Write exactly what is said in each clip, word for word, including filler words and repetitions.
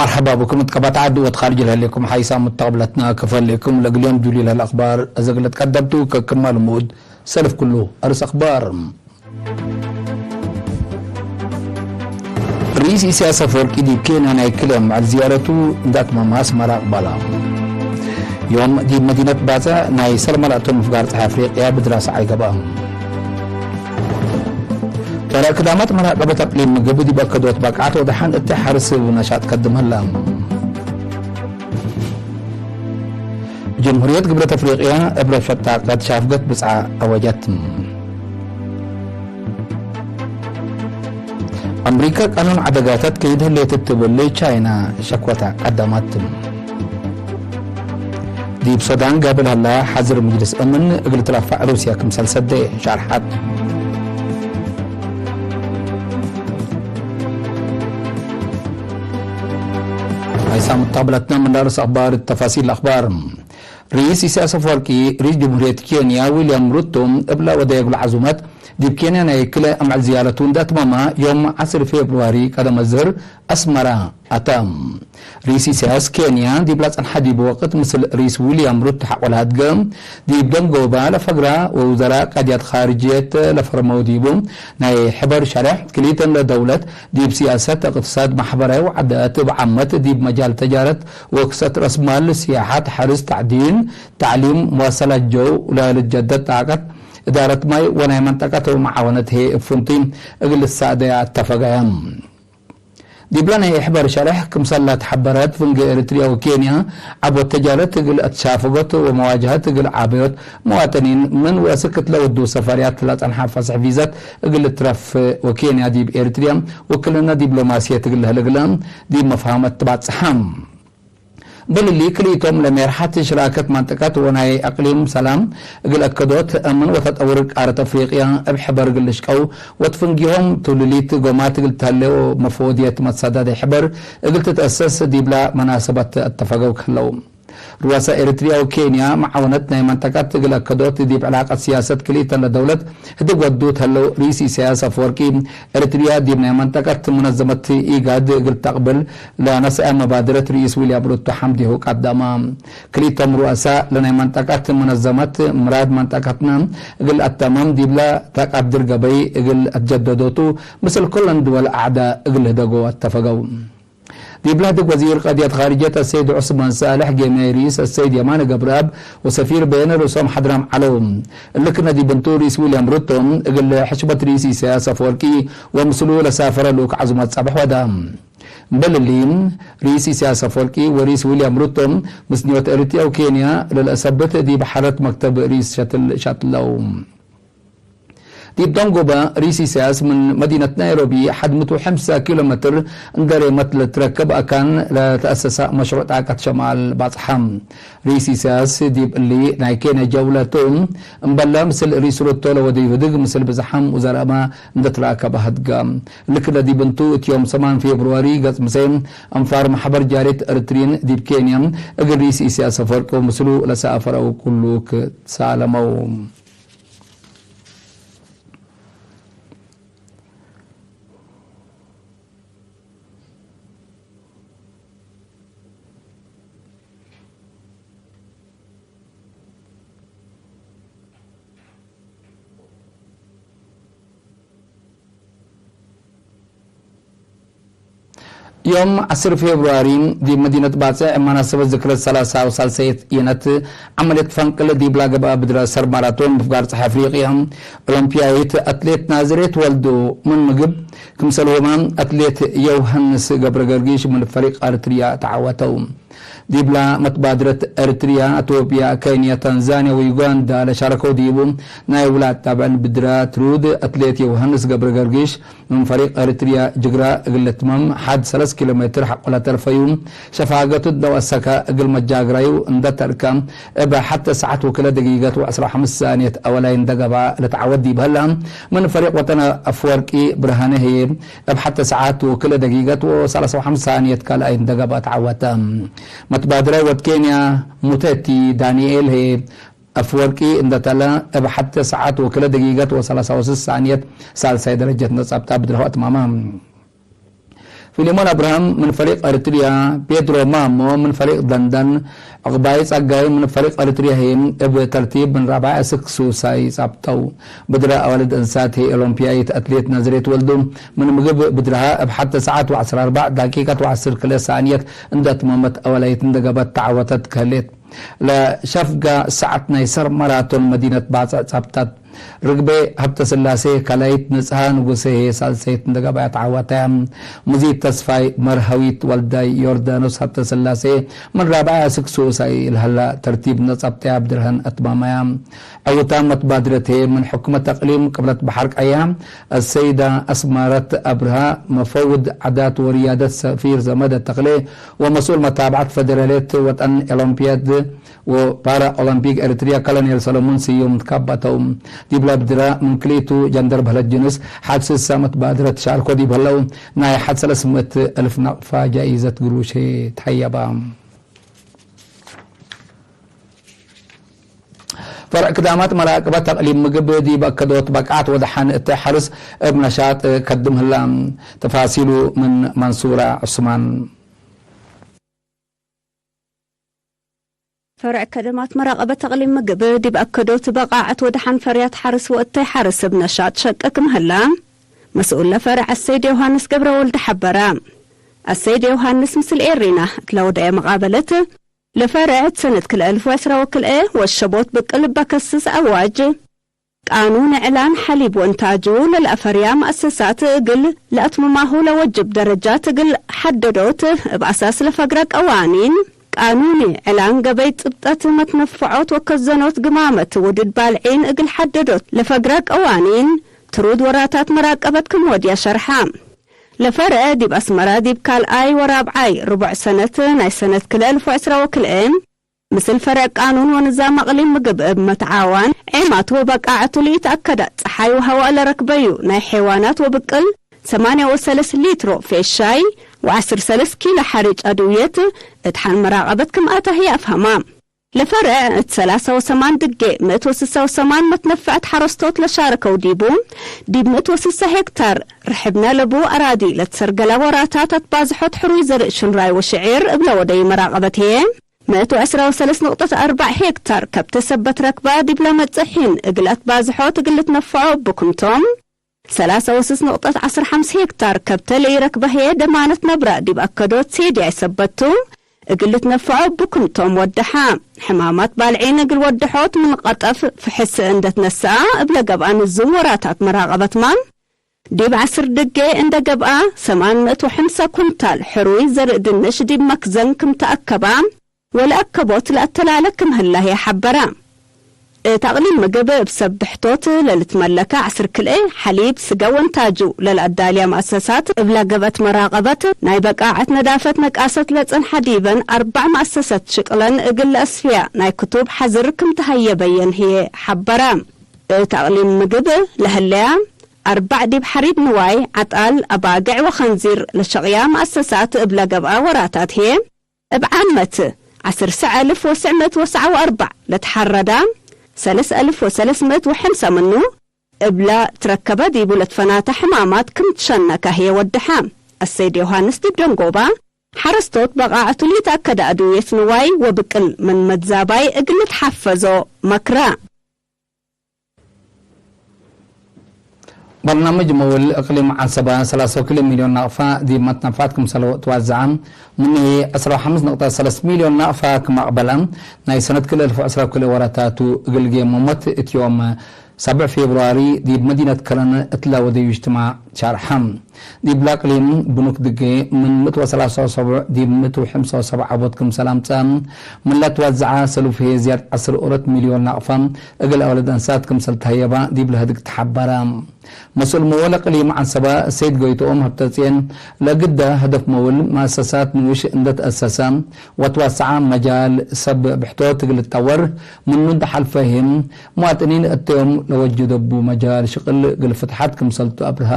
መርሐባ ብኩም እት ቀበት ዐድ ወእት ካርጅ ለህሌኩም ሓይሳም ሙተቅብለትና ክፈሌኩም። ለእግል ዮም ጁሊ ለህለ አክባር እዘ እግል ትቀደምቱ ከክመ ልሙድ ሰልፍ ክሉ አርስ አክባር። ርኢስ ኢሳያስ አፈወርቂ ዲብ ኬንያ ናይ ክልኤ መዓል ዝያረቱ እንደ አትመመ አስመረ አቅበለ። ዮም ዲብ መዲነት ባጽዕ ናይ ሰለመ ለአቶም ምፍጋር ጸሓይ አፍሪቅያ ብድራሰ ዐይ ገብአ። ፈረቅ ክዳማት መራቀበት አቅሊም ምግብ ዲብ አከዶት በቃዕት ወደሐን እት ሐርስ እብ ነሻጥ ከድም ህለ። ጀምሁርየት ግብረት አፍሪቅያ እብ ረፈት ጣቀት ሻፍገት ብጽዓ አወጀት። አምሪከ ቃኑን ዐደጋታት ከይድ ህሌት ትብል ቻይና ሸክወታ ቀደመት። ዲብ ሶዳን ጋብል ሀላ ሐዝር ምጅልስ እምን እግል ትረፈዕ ሩስያ ክምሰል ሰዴ ሻርሐት። ሀይሳም ሙተቅብለትነ ምን ዳርስ አክባር ተፋሲል አክባር። ርኢስ ኢሳያስ አፈወርቂ፣ ርኢስ ጅምሁርየት ኬንያ ዊልያም ሩቶ እብለ ወደየ እግል ዐዙመት ዲብ ኬንያ ናይ ክልኤ አምዕል ዝያረቱ እንደ አትመመ ዮም ዐስር ፌብርዋሪ ቀደም ዝህር አስመረ አተ። ርኢስ ኢሳያስ ኬንያ ዲብላ ጸንሐ ዲብ ወቅት ምስል ርኢስ ዊልያም ሩቶ ሐቆ ለሀድገ ዲብ ደንጎበ ለፈግረ ወውዘራእ ቃድያት ካርጅየት ለፈርመው ዲቡ ናይ ሕበር ሸሬሕ ክልኢተን ለደውለት ዲብ ሲያሰት፣ እቅትሳድ፣ ማሕበራዊ ወዐዳት እብ ዓመት ዲብ መጃል ተጃረት ወክሰት ረስማል፣ ሲያሐት፣ ሐርስ፣ ተዕዲን፣ ተዕሊም፣ መዋሰላት ጀው ለልትጀደድ ጣቀት፣ እዳረት ማይ ወናይ መንጠቀት ወመዓወነት ህዬ እብ ፍንቱይ እግል ልሳአደያ አተፈገየ። ዲብለ ናይ ሕበር ሸሬሕ ክምሰል ለትሐበረት፣ ፍንጌ ኤሪትርያ ወኬንያ ዐቦት ተጃረት እግል አትሻፍጎት ወመዋጀሀት እግል ዓበዮት መዋጥኒን ምን ወአስክ እት ለወዱ ሰፈርያት ለጸንሐ ፈስሕ ቪዘት እግል ልትረፍ ወኬንያ ዲብ ኤሪትርያ ውክልና ዲብሎማስየት እግል ለህልግለ ዲብ መፍሀመት ትባጽሐ። እምበል እሊ፣ ክልኢቶም ለሜርሐት ሽራከት መንጠቀት ወናይ አቅሊም ሰላም እግል አከዶት፣ አምን ወተጠውር ቃረት አፍሪቅያ እብ ሕበር እግል ልሽቀው ወትፍንጊሆም ትውልሊት ጎማት እግል ተህሌ ወመፈወድየት መትሰዳደ ሕበር እግል ትትአሰስ ዲብላ መናሰበት አተፈገው ከህለው። ሩዋሳ ኤሪትርያ ወኬንያ መዓወነት ናይ መንጠቀት እግል አከዶት ዲብ ዕላቀት ሲያሰት ክልኢተን ለደውለት ህድግ ወዱ ተህለው ርኢስ ኢሳያስ አፈወርቂ፣ ኤሪትርያ ዲብ ናይ መንጠቀት ሙነዘመት ኢጋድ እግል ተቅብል ለነስአ መባድረት ርኢስ ዊልያም ሩቶ ሐምዴሁ ቀደመ። ክልኢቶም ሩአሳ ለናይ መንጠቀት ሙነዘመት ምራድ መንጠቀትነ እግል አተመም ዲብለ ተቃድር ገበይ እግል አትጀደዶቱ ምስል ኩለን ድወል አዕዳ እግል ህደጎ አተፈገው። ዲብለ ህድግ ወዚር ቀድየት ካርጅየት አሰይድ ዑስማን ሳልሕ ጌምያይ፣ ርኢስ አሰይድ የማነ ገብረአብ ወሰፊር በየነ ርእሶም ሐድራም ዐለው። እሊ ክነ ዲብ እንቱ፣ ርኢስ ዊልያም ሩቶ እግል ሕሽመት ርኢስ ኢሳያስ አፈወርቂ ወምስሉ ለሳፈረ ልኡክ ዐዙመት ጸብሕ ወዳ። እምበል እሊ፣ ርኢስ ኢሳያስ አፈወርቂ ወርኢስ ዊልያም ሩቶ ምስንዮት ኤሪትርያ ወኬንያ ለልአሰብት ዲብ ሐረት መክተብ ርኢስ ሸትል ሻትለው። ዲብ ደንጎበ፣ ርኢስ ኢሳያስ ምን መዲነት ናይሮቢ ሐድ ምእት ወሐምሳ ኪሎ ሜትር እንደ ሬመት ለትረከብ አካን ለተአሰሰ መሽሩዕ ጣቀት ሸማል ባጽሐ። ርኢስ ኢሳያስ ዲብ እሊ ናይ ኬንያ ጀውለቱ እምበለ፣ ምስል ርኢስ ሩቶ ለወደዩ ህድግ ምስል ብዝሓም ውዘራእመ እንደ ትራከበ ሀድገ። እሊ ክለ ዲብ እንቱ፣ እት ዮም ሰማን ፌብርዋሪ ገጽ ምሴ አንፋር ማሕበር ጃርየት ኤሪትሪን ዲብ ኬንያ እግል ርኢስ ኢሳያስ አፈወርቂ ወምስሉ ለሰአፈረው ኩሉ ክሳለመው። ዮም ዐስር ፌብርዋሪ፣ ዲብ መዲነት ባጽዕ፣ መናሰበት ዝክረት ሰላሳ ወሳልሰየት ኢነት ዐመልየት ፈንቅል ዲብላ ገብአ ብድረ ሰር ማራቶን ምፍጋር ጸሐ አፍሪቅያ ኦሎምፒያይት አትሌት ናዝሬት ወልዱ ምን ምግብ፣ ክምሰልሁመ አትሌት ዮውሃንስ ገብረ ገርጊሽ ምን ፈሪቅ ኤሪትርያ ተዐወተው። ዲብላ መትባድረት ኤሪትርያ፣ አቶብያ፣ ኬንያ፣ ታንዛንያ ወዩጋንዳ ለሻረከው ዲቡ ናይ ውላድ ጣብዕን ብድረ ትሩድ አትሌት ዮውሃንስ ገብረ ገርጊሽ፣ ምን ፈሪቅ ኤሪትርያ ጅግራ እግል ልትመም ሐድ ሰለስ ኪሎ ሜትር ሐቆ ለተርፈዩ ሸፋገቱ እንደ ወአሰከ እግል መጃግራዩ እንደ ተርካ እብ ሐተ ሰዓት ወክለ ደቂቀት ወዐስራ ወሐምስ ሳንየት አወላይ እንደ ገብአ ለተዐወት ዲብ ሀላ፣ ምን ፈሪቅ ወጠን አፍወርቂ ብርሃነ ህዬ እብ ሐተ ሰዓት ወክለ ደቂቀት ወሰላሳ ወሐምስ ሳንየት ካልኣይ እንደ ገብአ ተዐወተ። መትባድራይ ወድ ኬንያ ሙተቲ ዳንኤል ህዬ አፍወርቂ እንደ ተለ፣ እብ ሐተ ሰዓት ወክለ ደቂቀት ወሰላሳ ወስስ ሳንየት ሳልሳይ ደረጀት ነጸብጣ ብድረሁ አትማመ። ፊሊሞን አብርሃም ምን ፈሪቅ ኤሪትርያ፣ ፔድሮ ማሞ ምን ፈሪቅ ደንደን፣ ዕቅባይ ጸጋይ ምን ፈሪቅ ኤሪትርያ ህይ እብ ተርቲብ ምን ራብዓይ እስክ ሱሳይ ጸብጠው። ብድረ አዋልድ እንሳት ህይ ኦሎምፒያይት አትሌት ናዝሬት ወልዱ ምን ምግብ ብድረሃ እብ ሐተ ሰዓት ወዐስር አርበዕ ደቂቀት ወዐስር ክልኤ ሳንየት እንደ አትመመት አወላይት እንደ ገብአት ተዐወተት ከህሌት። ለሸፍጋ ሰዓት ናይ ሰር ማራቶን መዲነት ባጽዕ ጸብጠት። ርግቤ ሀብተስላሴ ካልኣይት፣ ንጽሃ ንጉሴ ህዬ ሳልሰይት እንደ ገብአት ዐወተ። ሙዚት ተስፋይ፣ መርሀዊት ወልዳይ፣ ዮርዳኖስ ሀብተስላሴ ምን ራብዓይ አስክ ሱሳይ ለሀላ ተርቲብ እንደ ጸብጠያ ብድርሀን አትማመያ። ዕውታም መትባድረት ህዬ ምን ሕኩመት አቅሊም ቅብለት በሐር ቀያ፣ አሰይዳ አስማረት አብርሃ፣ መፈውድ ዓዳት ወርያደት ሰፊር ዘመደ ተክሌ ወመስኡል መታብዐት ፈደራልየት ወጠን ኦሎምፒያድ ወፓራ ኦሎምፒክ ኤሪትርያ ኮሎኔል ሰለሙን ስዩም ትካበተው። ዲብለ ብድረ ምን ክልኢቱ ጀንደር በህለት ጅንስ ሐድ ስሳ መትባድረት ትሻርኮ ዲብ ህለው፣ ናይ ሐድ ሰለስ ምእት እልፍ ናቅፋ ጃኢዘት ግሩሽ ተሀየበ። ፈርዕ ክዳማት መራቅበት አቅሊም ምግብ ዲብ አከዶት በቃዕት ወደሐን እተ ሐርስ እብ ነሻጥ ከድም ህላ። ተፋሲሉ ምን መንሱራ ዑስማን። ፈርዕ ከደማት መራቀበት አቅሊም ምግብ ዲብ አከዶት በቃዕት ወደሐን ፈርያት ሐርስ ወእተይ ሐርስ እብ ነሻጥ ሸቅክ ምህላ መስኡል ለፈርዕ አሰይድ ዮሐንስ ገብረወልድ ሐበረ። አሰይድ ዮሐንስ ምስል ኤሪና እት ለወደየ መቃበለት፣ ለፈርዕ እት ሰነት ክልኤ አልፍ ወዕስራ ወክልኤ ወሸቦት ብቅል በከስስ አዋጅ ቃኑን ዕላን ሐሊብ ወእንታጁ ለለአፈርያ መአሰሳት እግል ለአትምማሁ ለወጅብ ደረጃት እግል ሐደዶት፣ እብ አሳስ ለፈግረ ቀዋኒን፣ ቃኑን ዕላን ገበይ ጽብጠት መትነፈዖት ወከዘኖት ግማመት ውድድ ባልዒን እግል ሐደዶት ለፈግረ ቀዋኒን፣ ትሩድ ወራታት መራቀበት ክም ወድያ ሸርሐ። ለፈርዕ ዲብ አስመረ ዲብ ካልኣይ ወራብዓይ ርቡዕ ሰነት ናይ ሰነት ክልኤ አልፍ ወዕስራ ወክልኤ፣ ምስል ፈርዕ ቃኑን ወንዛም አቅሊም ምግብ እብ መትዓዋን ዔማት ወበቃዕቱ ለኢተአከደ ጸሓይ ወሀዋእ ለረክበዩ ናይ ሐይዋናት ወብቅል ሰማንያ ወሰለስ ሊትሮ ፌሻይ ወዐስር ሰለስ ኪሎ ሐሪጭ አድውየት እት ሐን መራቀበት ክም አተ ህይ አፍሀማ። ለፈርዕ እት ሰላሳ ወሰማን ድጌ ምእት ወስሳ ወሰማን መትነፈዐት ሐረስቶት ለሻረከው ዲቡ፣ ዲብ ምእት ወስሳ ሄክታር ርሕብነ ለቡ አራዲ ለትሰርገላ ወራታት አትባዝሖት ሕሩይ ዘርእ ሽንራይ ወሽዒር እብ ለወደዩ መራቀበት ህዬ፣ ምእት ወዕስራ ወሰለስ ንቅጠት አርበዕ ሄክታር ከብተ ሰበት ረክባ ዲብ ለመጽእ ሒን እግል አትባዝሖት እግል ልትነፈዖ እቡ ክምቶም፣ ሰላሳ ወስስ ንቅጠት ዐስር ሐምስ ሄክታር ከብተ ለኢረክበ ህዬ ደማነት ነብረ ዲብ አከዶት ሴድያይ ሰበት ቱ፣ እግል ልትነፈዖ እቡ ክምቶም ወደሐ። ሕማማት ባልዒን እግል ወደሖት ምን ቀጠፍ ፍሕስ እንደ ትነሰአ እብ ለገብአ ንዙም ወራታት መራቀበትማ፣ ዲብ ዐስር ድጌ እንደ ገብአ፣ ሰማን ምእት ወሐምሳ ኩንታል ሕሩይ ዘርእ ድንሽ ዲብ መክዘን ክም ተአከባ፣ ወለአከቦት ለአተላለ ክም ህላ ህዬ ሐበረ። እት አቅሊም ምግብ እብ ሰብ ብሕቶት ለልትመለከ ዐስር ክልኤ ሐሊብ፣ ስገ ወእንታጁ ለለአዳልያ መአሰሳት እብ ለገብአት መራቀበት፣ ናይ በቃዐት ነዳፈት ነቃሰት ለጸንሐ ዲበን አርበዕ መአሰሰት ሽቅለን እግል ለአስፍያ ናይ ክቱብ ሐዝር ክም ተሀየበየን ህዬ ሐበረ። እት አቅሊም ምግብ ለህለያ አርበዕ ዲብ ሐሪድ ንዋይ፣ ዐጣል፣ አባግዕ ወኸንዚር ለሸቅያ መአሰሳት እብ ለገብአ ወራታት ህዬ፣ እብ ዓመት ዐስር ሰዕ አልፍ ወስዕ ምእት ወሰዕ ወአርበዕ ለትሐረዳ፣ ሰልስ አልፍ ወሰለስ ምእት ወሐምሳ ምኑ እብለ ትረከበ ዲቡ ለትፈናተ ሕማማት ክም ትሸነከ ህዬ ወደሐ። አሰይድ ዮሐንስ ዲብ ደንጎባ፣ ሐረስቶት በቃዕቱ ሊተአከደ አድውየት ንዋይ ወብቅል ምን መትዛባይ እግል ልትሐፈዞ መክረ። በርናምጅ መውል እቅሊም ዐንሰበ ሰላሳ ወክልኤ ሚልዮን ናቅፋ ዲብ መትነፋት ክምሰል ትዋዘዐ፣ ምኑ ህዬ ዕስራ ወሐምስ ንቅጠት ሰለስ ሚልዮን ናቅፋ ክም አቅበለ፣ ናይ ሰነት ክልኤ አልፍ ወዕስራ ወክልኤ ወራታቱ እግል ጌሞመት እት ዮም ሳብዕ ፌብሩዋሪ ዲብ መዲነት ከረን እትለ ወደዩ እጅትማዕ ሻርሐ። ዲብለ አቅሊም ብኑክ ድጌ ምን ምእት ወሰላሳ ወሰቡዕ ዲብ ምእት ወሐምሳ ወሰቡዕ ዐቦት ክምሰል አምጽአ፣ ምን ለትወዘዐ ሰሉፍ ህዬ ዝያድ ዐስር ወአራት ሚልዮን ናቅፋ እግል አውለድ አንሳት ክምሰል ተሀየባ ዲብለ ህድግ ተሐበረ። መስኡል መወል እቅሊም ዐንሰበ ሰይድ ጎይትኦም ሀብተጽዮን፣ ለግደ ህደፍ መውል መአሰሳት ንኡሽ እንደ ተአሰሰ ወትወሰዐ መጃል ሰብ ብሕቶት እግል ልትጠወር ምኑ እንደ ሐልፈ ህዬ፣ ሙዋጥኒን እተዮም ለወጅደቡ መጃል ሽቅል እግል ፍትሐት ክምሰልቱ አብርሀ።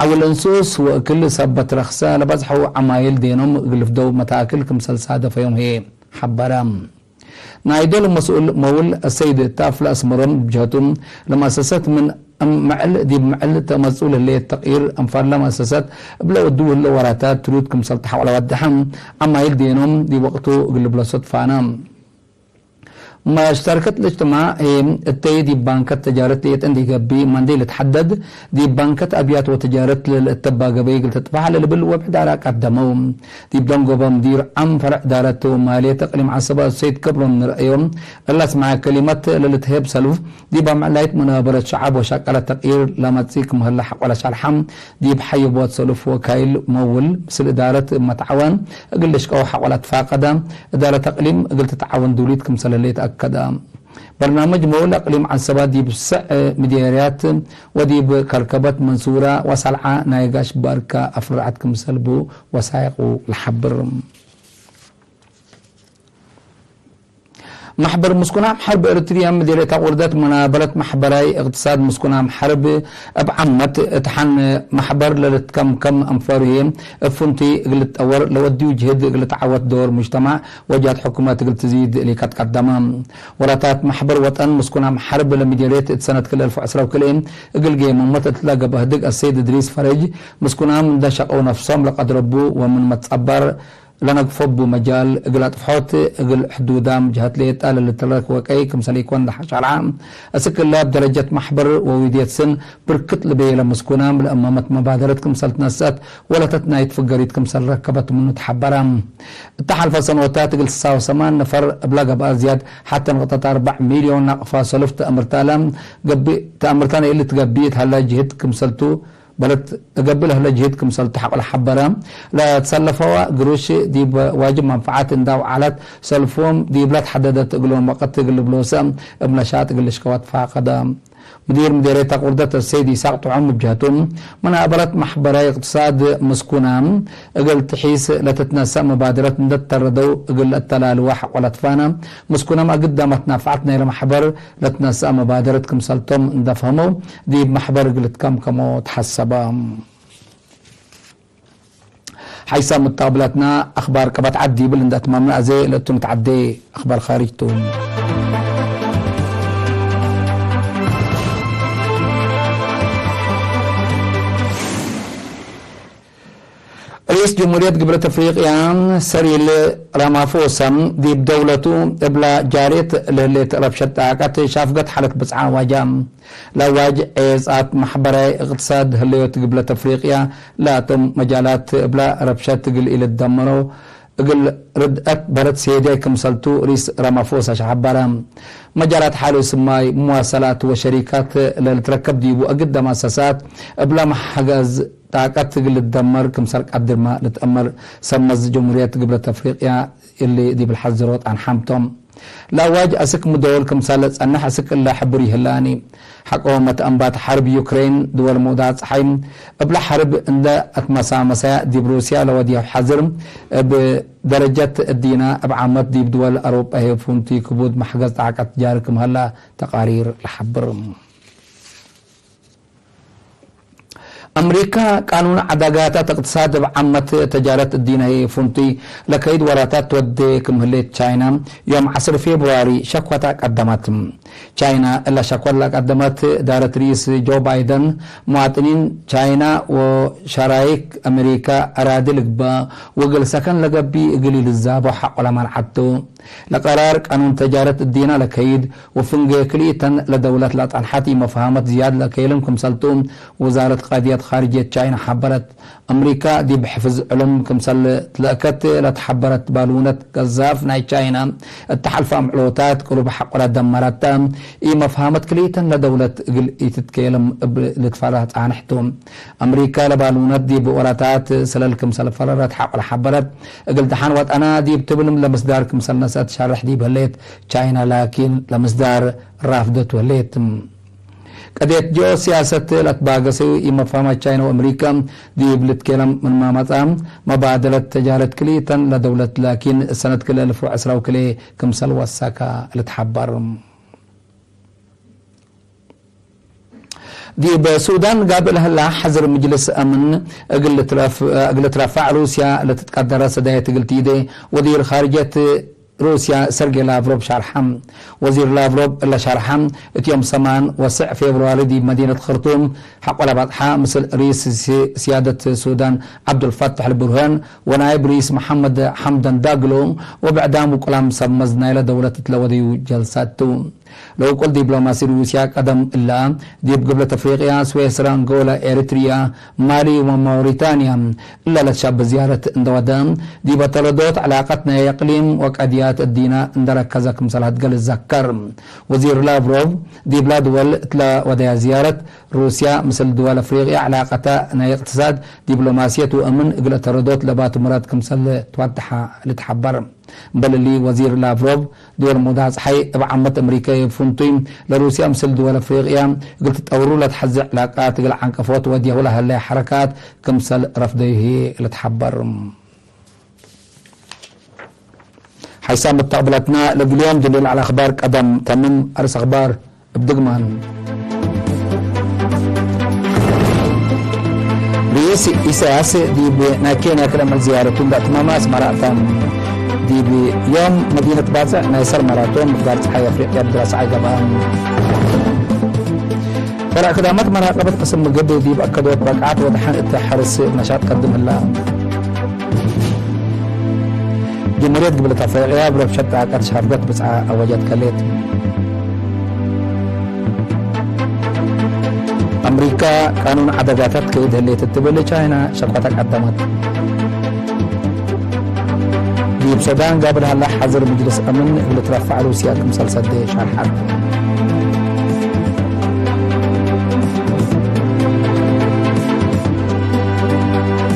ዐውል እንሱስ ወእክል ሰበት ረክሰ ለበዝሐው ዐማይል ዴኖም እግል ልፍደው መታክል ክምሰል ሳደፈዮም ህዬ ሐበረ። ናይ ዶል መስኡል መውል አሰይድ ታፍ ለአስመሮም ብጅሀቱ፣ ለመአሰሰት ምን እም ምዕል ዲብ ምዕል ተመጽኡ ለህሌት ተቅይር፣ አንፋር ለመአሰሰት እብ ለወድው ህለ ወራታት ትሉት ክምሰል ተሐቆለ ወደሐ፣ ዐማይል ዴኖም ዲብ ወቅቱ እግል ልብለሶ ትፋነ። መሽተርከት ለእጅትማዕ እተይ ዲብ ባንከት ተጃረት ሌጠ እንዴ ገብእ፣ መንደይ ልትሐደድ፣ ዲብ ባንከት አብያት ወተጃረት ለልአተባ ገበይ እግል ትጥፋሕ ለልብል ወብዕድ አራቅ ቀደመው። ዲብ ደንጎበ ምዲር ዓም ፈርዕ እዳረት ወማልየት እቅሊም ዐሰበ ሰይድ ክብሮም ንርአዮም፣ እለ አስመዐ ከሊመት ለልትህብ ሰልፍ፣ ዲብ አምዕላይት መናበረት ሸዐብ ወሻቀለ ተቅይር ለመጽእ ክም ህለ ሐቆለ ሸርሐ፣ ዲብ ሐይቦት ሰሉፍ ወካይል መውል ምስል እዳረት መትዓወን እግል ልሽቀው ሐቆለ ትፋቀደ፣ እዳረት አቅሊም እግል ትትዓወን ዱሊት ክምሰል ህሌት አከደ። በርናምጅ መውል አቅሊም ዐሰባ ዲብ ሰዕ ምዴርያት ወዲብ ከርከበት መንሱራ ወሰልዓ ናይ ጋሽ ባርካ አፍርዐት ክምሰል ቡ ወሳይቁ ለሐብር። መሕበር ምስኩናም ሐርብ ኤረትርያ ምዴርየት አቁርደት መናበረት መሕበራይ እቅትሳድ ምስኩናም ሐርብ እብ ዓመት እት ሐን መሕበር ለልትከምከም አንፈሩ ህዬ፣ እብ ፍንቱይ እግል ልትጠወር ለወድዩ ጅህድ እግል ልትዓወት ዶር ሙጅተማዕ ወጃት ሕኩመት እግል ትዚድ እሊ ከትቀደመ። ወራታት መሕበር ወጠን ምስኩናም ሐርብ ለምዴርየት እት ሰነት ክልኤ አልፍ ወዐስራ ወክልኤ እግል ጌመመት እትለ ገብአ ህድግ አሰይድ እድሪስ ፈረጅ፣ ምስኩናም እንደ ሸቀው ነፍሶም ለቀድረቡ ወምን መትጸባር ለነግፎ እቡ መጃል እግል አጥፍሖት እግል ሕዱዳም ጀሀት ሌጣ ለልትረክ ወቀይ ክምሰል ኢኮን ለሐሻልዓ። አስክ እለ እብ ደረጀት መሕበር ወዊድየት ስን ብርክት ልቤ ለምስኩናም ለእመመት መባደረት ክምሰል ትነሰአት ወለተት ናይ ትፍገሪት ክምሰል ረከበት ምኑ ተሐበረ። እተ ሐልፈ ሰኖታት እግል ስሳ ወሰማን ነፈር እብላ ገብአ ዝያድ ሐተ ንቅጠት አርበዕ ሚልዮን ናቅፋ ሰሉፍ ተአምርታለ ገብእ፣ ተአምርታነ እሊ ትገብእ እት ሀላ ጅህድ ክምሰልቱ በለት እገብእ ለህለ ጅህድ ክምሰልቱ ሐቆ ለሐበረ፣ ለትሰለፈወ ግሩሽ ዲብ ዋጅብ መንፈዓት እንዳ ወዐለት ሰልፎም ዲብላ ተሐደደት እግሎም ወቀት እግል ልብሎሰ እብ ነሻጥ እግል ልሽከወ ትፋቀደ። ምዲር ምዴርየት አቁርደት አሰይድ ኢሳቅ ጥዑም እብ ጀህቱ፣ መናበረት መሕበራይ እቅትሳድ ምስኩና እግል ትሒስ ለትትነሰእ መባደረት እንደ ተረደው እግል ለአተላልወ ሐቆ ለትፋነ፣ ምስኩናም አግዳማት ናፍዓት ናይለ መሕበር ለትነሰአ መባደረት ክምሰልቶም እንደ ፈህመው፣ ዲብ መሕበር እግል ልትከምከሞ ተሐሰበ። ሐይሳም መተቅብላትና አክባር ቀበት ዐድ ዲብል እንደ አትማምነ አዜ ለእቱ ንትዐዴ አክባር ካርጅ ቱ። ርኢስ ጅሙርየት ግብለት አፍሪቅያ ሰሪል ራማፎሳ ዲብ ደውለቱ እብላ ጃሬት ለህሌት ረብሸት ጣቀት ሻፍገት ሐለት ብጽዓ ዋጃ። ለአዋጅ ዔጻት፣ መሕበራይ፣ እቅትሳድ፣ ህለዮት ግብለት አፍሪቅያ ላቶም መጃላት እብላ ረብሸት እግል ኢልትደመሮ እግል ርድአት በረት ሴድያይ ክምሰልቱ ርኢስ ራማፎሳ ሸሐበረ። መጃላት ሐሉ ስማይ፣ ሙዋሰላት ወሸሪካት ለልትረከብ ዲቡ አግድ ደማሰሳት እብላ መሐገዝ ጣቀት እግል ልትደመር ክምሰል ቀድርመ ልትአመር ሰመዝ ጀምሁርየት ግብለት አፍሪቅያ እሊ ዲብ ለሐዝሮ ጣንሓም ቶም። ለአዋጅ አስክ ምደወል ክምሰል ጸንሕ አስክ እለ ሕቡር ይህላኒ። ሐቆ መትአንባት ሐርብ ዩክሬን ድወል መውዳዕ ጸሓይ እብለ ሐርብ እንደ አትመሳመሰያ ዲብ ሩስያ ለወድየው ሐዝር እብ ደረጀት እዲና እብ ዓመት ዲብ ድወል አውሮጳ ህይ ፍንቱይ ክቡድ መሕገዝ ጣቀት ጃር ክም ሀላ ተቃሪር ለሐብር። አምሪካ ቃኑን ዐዳጋታት እቅትሳድ እብ ዓመት ተጃረት እዲነ ህይ ፍንቱይ ለከይድ ወራታት ትወዴ ክም ህሌት ቻይና፣ ዮም ዐስር ፌብሩዋሪ ሸኮታ ቀደመት። ቻይና እለ ሸኮት ለቀደመት፣ እዳረት ርኢስ ጆ ባይደን፣ ሙዋጥኒን ቻይና ወሸራይክ አምሪካ አራዲ ልግበእ ወእግል ሰከን ለገብእ እግል ኢልዛቦ ሐቆ ለመንዐቱ። ለቀራር ቃኑን ተጃረት እዲና ለከይድ ወፍንጌ ክልኢተን ለደውለት ለአጠንሐት ኢመፍሃመት ዝያድ ለከይልም ክምሰልቱ፣ ውዛረት ቀድየት ካርጅየት ቻይና ሐበረት። አምሪካ ዲብ ሕፍዝ ዕሉም ክምሰል ትለአከት ለተሐበረት ባሉነት ገዛፍ ናይ ቻይና እተ ሐልፈ አምዕሎታት ቅሩብ ሐቆ ለደመረተ፣ ኢመፍሃመት ክልኢተን ለደውለት እግል ኢትትኬለም እብ ልትፈረህ ጻንሕቱ። አምሪካ ለባሉነት ዲብ ወራታት ስለል ክምሰል ፈረረት ሐቆ ለሐበረት፣ እግል ደሓን ወጠና ዲብ ትብልም ለምስዳር ክምሰል ነስአት ሸርሕ ዲብ ህሌት ቻይና ላኪን ለምስዳር ራፍደቱ ህሌት። ቀድየት ጂኦ ሲያሰት ለትባገሰዩ ኢመፍሃማት ቻይና ወአምሪካ ዲብ ልትኬለም ምንመ መጽአ፣ መባደረት ተጃረት ክልኢተን ለደውለት ላኪን ሰነት ክልኤ አልፍ ወዐስራ ወክልኤ ክምሰል ወሰከ ልትሐበር። ዲብ ሱዳን ጋብእ ለህላ ሐዝር ምጅልስ አምን እግል ልትረፍ-፣ እግል ልትረፋዕ ሩስያ ለትትቀደረ ሰዳየት እግል ቲዴ ወዚር ካርጀት ሩስያ ሰርጌ ላቭሮቭ ሻርሐ። ወዚር ላቭሮቭ እለ ሻርሐ፣ እት ዮም ሰማን ወስዕ ፌብርዋሪ ዲብ መዲነት ክርቱም ሐቆለ ባጽሓ ምስል ርኢስ ሲ-፣ ሲያደት ሱዳን ዐብዱልፋታሕ አልቡርሃን ወናይብ ርኢስ መሐመድ ሐምዳን ዳግሎ ወብዕዳም ውቁላም ሰብ መዝ ናይለ ደውለት እት ለወደዩ ጀልሳት ቱ። ለውቁል ዲፕሎማሲ ሩስያ ቀደም እላ ዲብ ግብለት አፍሪቅያ፣ ስዌስራ፣ አንጎላ፣ ኤሪትርያ፣ ማሊ ወማውሪታንያ እለ ለትሻበ ዝያረት እንደ ወደ፣ ዲበ ተረዶት ዕላቀት ናይ እቅሊም ወቀድያት እዲነ እንደ ረከዘ ክምሰል ሀድገ ልዘከር። ወዚር ላቭሮቭ ዲብላ ድወል እትለ ወደያ ዝያረት፣ ሩስያ ምስል ድወል አፍሪቅያ ዕላቀተ ናይ እቅትሳድ፣ ዲፕሎማስየት ወአምን እግለ ተረዶት ለባቱ ምራድ ክምሰል ትወደሐ ልትሐበር። እምበል እሊ፣ ወዚር ላቭሮቭ፣ ድወል ሙዳጽሐይ እብ ዓመት አምሪከ ፍንቱይ ለሩስያ ምስል ድወል አፍሪቅያ እግል ትጠውሩ ለትሐዜ ዕላቃት እግል ዐንቀፎት ወድየሁ ለሀለ ሐረካት ክምሰል ረፍደዩ ህዬ ልትሐበር። ሐይሳም መተቅብለትና ለእግል ዮም ድሊል ዐለ አኽባር ቀደም ተምም። አርስ አኽባር እብ ድግማን። ርኢስ ኢሳያስ ዲብ ናይ ኬንያ ክልአመል ዝያረቱ እንደ አትማመ አስመራ አተ። ዲብ ዮም መዲነት ባጽዕ ናይ ሰር ማራቶን ምግባር ጸሓይ አፍሪቅያ ብድራሰ ዐይ ገብአ። ፈርዕ ክዳመት መራቀበት ቅስም ምግብ ዲብ አከዶት በቃዕት ወደሐን እተ ሐርስ ነሻጥ ቀድም ህላ። ጅምሁርየት ግብለት አፍሪቅያ እብ ረብሸት ጣቀት ሻርገት ብጽዓ አወጀት ከሌት። አምሪካ ቃኑን ዐደጋታት ከይድ ህሌት እት ትብል ቻይና ሸክወተ ቀደመት። ዲብ ሱዳን ጋብእ ለሀለ ሐዝር ምጅልስ አምን እብ ልትረፈዕ ሩስያ ክምሰል ሰዴ ሸርሐት።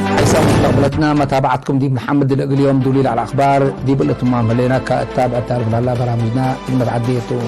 ሐይሳም መስተቅብለትና መታብዐትኩም ዲብ ነሐምድ። ለእግል ዮም ዱሊል ዐለ አኽባር ዲብ እለ ትማም ህሌና ከእታብ ዕታርፍ ለሀላ በራምጅና እብ መትዐዴ ቱ።